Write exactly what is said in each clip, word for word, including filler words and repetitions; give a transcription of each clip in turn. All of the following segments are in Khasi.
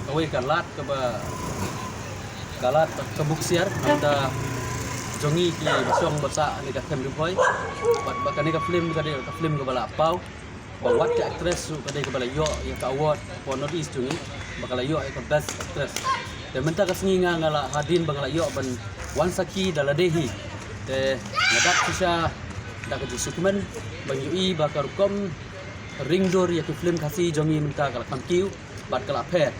Kawei ka lad kaba, ka lad ka buk siar na ka bynta jong ngi ki ba shong ba sah ha kane ka them Ri Bhoi. Bad ba kane ka film ka dei ka film kaba la paw, ba wat ka actress ruh ka dei kaba la ïoh ïa ka award for North East jong ngi, ba ka la ïoh ïa ka best actress. Te mynta ka sngi nga, nga la hadien ba nga la ïoh ban wan sakhi da lade hi. Te nga dap shisha da ka jingsngewkmen ban ïohi ba ka rukom ringdur ïa ki film Khasi jong ngi mynta ka la kham kiew bad ka la pher.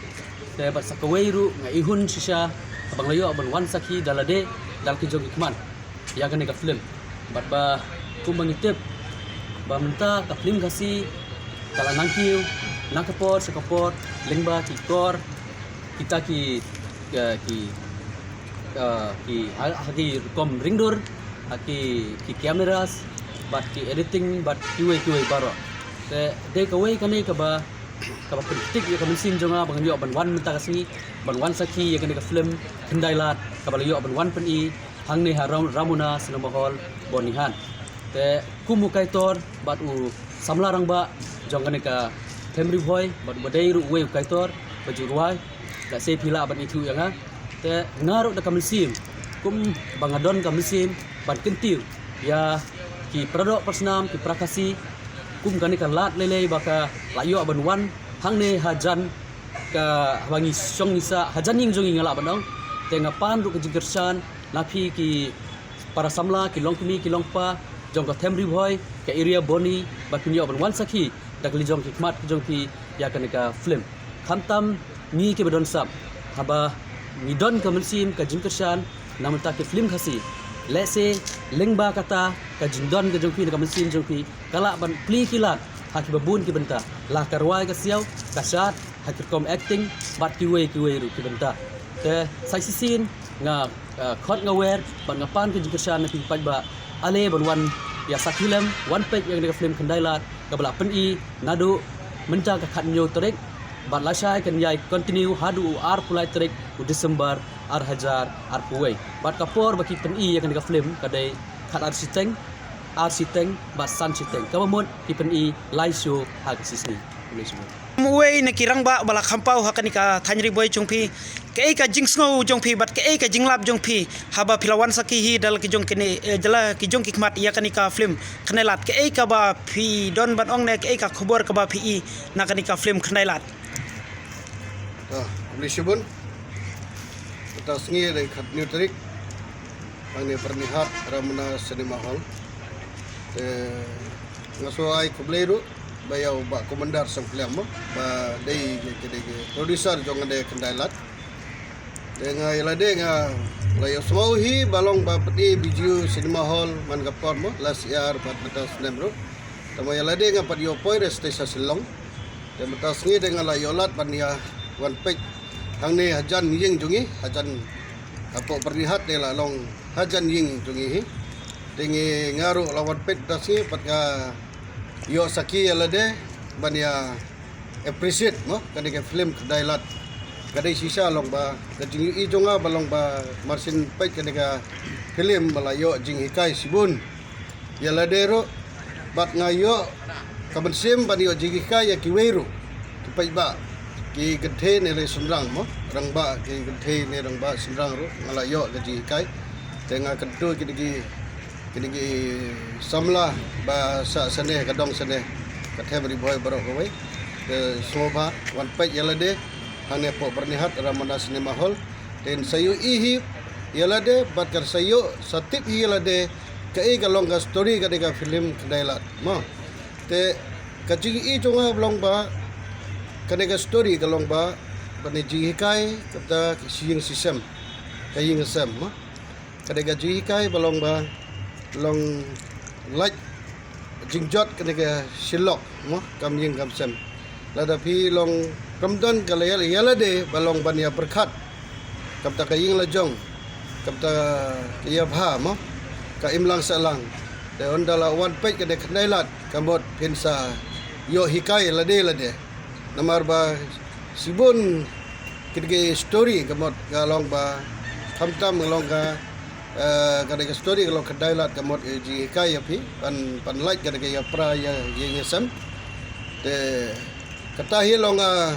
Te bad sa kawei ruh nga ihun shisha ba nga la ïoh ban wan sakhi da lade da la ki jong ki khmat ïa kane ka film. Bad ba kumba ngi tip ba mynta ka film Khasi ka la nang kiew na ka por sha ka por lyngba ki kor kita ki, ki, ki, eh, ki ha, ha ki rukom ringdur, ha ki, ki cameras, bad ki editing, bad kiwei kiwei baroh. Te dei kawei kane kaba, kaba pyntik ïa ka mynsiem jong nga ba ngan ïoh ban wan mynta ka sngi ban wan sakhi ïa kane ka film Khyndai Lad kaba la ïoh ban wan pyni hangne ha Ram-, Ramona Cinema Hall Byrnihat. Te kum u kaitor bad u samla rangbah jong kane ka them Ri Bhoi bad uba dei ruh uwei u kaitor ba ju rwai, lehse phi lah ban ithuh ïa nga. Te nga ruh da ka mynsiem, kum ba nga don ka mynsiem ban kyntiew ïa ki paradoh parasnam, ki para Khasi, kum kane ka lad lei lei ba ka la ïoh ban wan hangne hajan ka, haba ngi shong ngi sah hajan ïing jong ngi, nga lah ban ong. Te nga pan ruh ka jingkyrshan na phi ki para samla, ki longkmie ki longkpa jong ka them Ri Bhoi, ka area Byrni, ba phin ïoh ban wan sakhi da ka liang jong ki khmat ki jong phi ïa kane ka film. Khamtam ngi kiba don sap, haba ngi don ka mynsiem ka jingkyrshan na bynta ki film Khasi, lehse lyngba kata ka jingdon ka jong phi na ka mynsiem jong phi ka lah ban plie ki lad ha kiba bun ki bynta, la ka rwai ka siaw, ka shad, ha ki rukom acting bad kiwei kiwei ruh ki bynta. Te sa shisien nga, eh, khot nga wer bad nga pan ka jingkyrshan na phi paidbah, ale ban wan ïa sakhi lem, wan peit ïa kane ka film Khyndai Lad kaba la pyni naduh mynta ka khathynñiew tarik bad lashai kan ïai continue haduh u arphew lai tarik u December ar hajar arphew wei. Bad ka por ba ki pyni ïa kane ka film ka dei khatar shiteng, ar shiteng bad san shiteng. Kaba mut ki pyni lai show ha ka shisngi. Khublei shibun. Uwei na ki rangbah ba la kham paw ha kane ka thaiñ Ri Bhoi jong phi, kaei ka jingsngew jong phi bad kaei ka jinglap jong phi haba phi la wan sakhi hi da la ki jong kine, eh, da la ki jong ki khmat ïa kane ka film Khyndai Lad, kaei kaba phi don ban ong ne kaei ka khubor kaba phi i na kane ka film Khyndai Lad? Ah, khublei shibun. Mynta sngi dei khathynñiew tarik. Hangne Byrnihat, Ramona Cinema Hall. Te nga shu ai khublei ruh ba ïa u Bah Commander Sangpliang mo, ba dei, dei, dei, dei producer jong kane Khyndai Lad. Te nga ïa lade nga la ïohsngew hi ba long ba peit B G U Cinema Hall man ka por mo, last year bad mynta snem ruh. Te ma ïa lade nga pat ïoh poi re station Shillong. Te mynta sngi te nga la ïoh lad ban ïa wan peit hangne hajan ïing jong ngi, hajan hapoh Byrnihat te la long hajan ïing jong ngi hi. Te ngi, nga ruh la wan peit mynta sngi bad nga ïoh sakhi ïa lade ban ïa appreciate mo kane ka film Khyndai Lad. Ka dei shisha long ba ka jingïohi jong nga ba long ba mar shen peit kane ka film ba la ïoh jinghikai shibun ïa lade ruh, bad nga ïoh ka mynsiem ban ïoh jinghikai ïa kiwei ruh ki paidbah, ki kynthei ne re shynrang mo, rangbah, ki kynthei ne rangbah shynrang ruh nga la ïoh ka jinghikai. Te nga kyntu kine ki, kine ki samla ba sah shane ka dong shane ka them Ri Bhoi baroh kawei. Te sngewbha wan peit ïa lade hangne hapoh Byrnihat, Ramona Cinema Hall. Te sa ïohi hi ïa lade bad kan sa ïoh sa tip hi ïa lade kaei ka long ka story kane ka film Khyndai Lad mo. Te ka jingïohi jong nga ba long ba kane ka story ka long ba ban ïa jinghikai kata ka ïing shi sem, ka ïing sem mo. Kane ka jinghikai ba long ba long lait jingjot kane ka shilok mo, kam ïing kam sem. Lada phi long kam don ka la ïa, ïa lade ba long ban ïa pyrkhat, kam ta ka ïing la jong, kam ta ka ïa bha mo, ka imlang sahlang. Te ynda la wan peit kane Khyndai Lad ka mut phin sa ïoh hikai lade lade. Namar ba shibun kine ki story ka mut ka long ba khamtam ka long ka, eh, kane ka story ka long Khyndai Lad ka mut, eh, jinghikai ïa phi ban, ban lait kane ka ïa pra ïa, ïa, ïa sem. Te kata hi long, ah,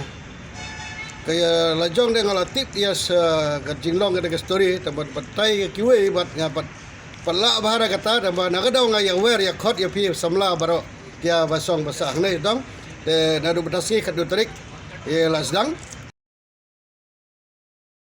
Ka ïa la jong de nga la tip ïa sa ka jinglong ka de ka story, tang ban batai ka kiwei bad nga bad pat lah bha da kata, tang ba na ka daw nga ïa wer ïa khot ïa phi samla baroh ïa ba song ba sah hangne dong. Te naduh ba ta sngi khatduh tarik ïa la sdang.